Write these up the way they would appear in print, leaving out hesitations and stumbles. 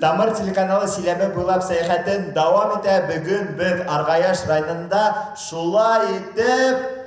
Тамыр телеканалы Силәбе буйлап сәяхәтен дәвам итә. Бөгөн без Аргаяш районында шулай итеп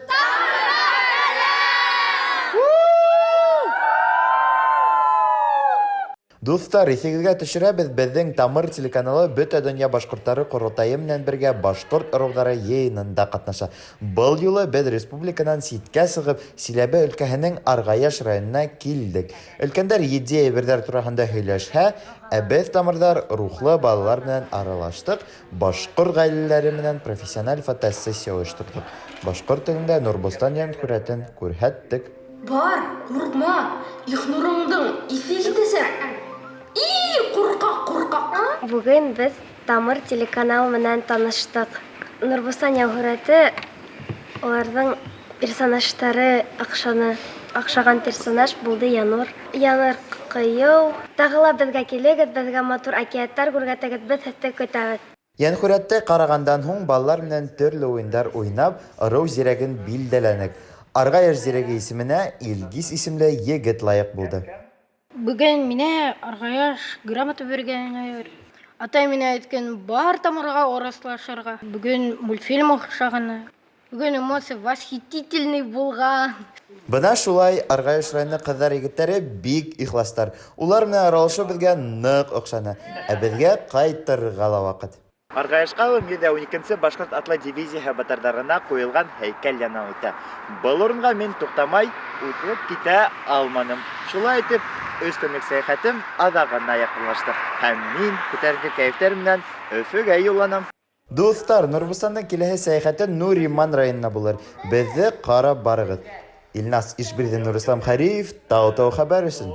Дуҫтар, иҫегеҙгә төшөрәбеҙ, беҙҙең Тамыр телеканалы Бөтә донъя башҡорттары ҡоролтайы менән бергә Башҡорт ырыуҙары йыйынында ҡатнаша. Был юлы беҙ республиканан ситкә сығып, Силәбе өлкәһенең Арғаяш районына килдек. Өлкәндәр етди әйберҙәр тураһында һөйләшһә, ә беҙ, тамырҙар, рухлы балалар менән аралаштыҡ, башҡорт ғаиләләре менән профессиональ фотосессия ойошторҙоҡ, башҡорт телендә Нурбостан йәнһүрәтен күрһәттек. Бар, ҡурҡма, Ихнурыңдың иҫе китәсәк. И, ҡурҡаҡ, ҡурҡаҡ! Бүген без Тамыр телеканалы менән таныштыҡ. Нурбостан йәнһүрәте уларҙың Персонажтары охшаны. Охшаган персонаж булды Янур. Янур кыю. Тагы ла безгә килегез, безгә матур әкиятләр күргәтегез, без һезте көтәбез. Йәнһүрәтте карагандан һуң балалар менән төрле уендар уйнап, ырыу зирәген билдәләнек. Аргаяш зирәге исеменә Илгиз исемле егет лаек булды. Бүген мине Аргаяш грамота биргәннәр. Атай мине әйткән, бар тамырга аралашырга. Бүген мультфильм охшаганы. Бүген эмоция восхитительный булган. Бына шулай Аргаяш районы кызлар-егетләре бик ихластар. Улар менән аралашу безгә нык охшаны. Ә безгә кайтырга ла вакыт. Аргаяшка ул 112 нче башкорт атлы дивизияһе батырҙарына ҡуйылған һәйкәл янынан үтә. Был урынға мин туҡтамай үтеп китә алманым. Шулай итеп, өс көнлөк сәйәхәтем аҙағына яҡынлашты һәм мин күтәренке кәйефтәр менән Өфөгә юлланам. Дуҫтар, Нурбостандың киләһе сәйәхәте Нуриман районына булыр. Беҙҙе ҡарап барығыҙ. Илназ Ишбирҙин, Нурислам Хариев, Тау-Тау хәбәр өсөн.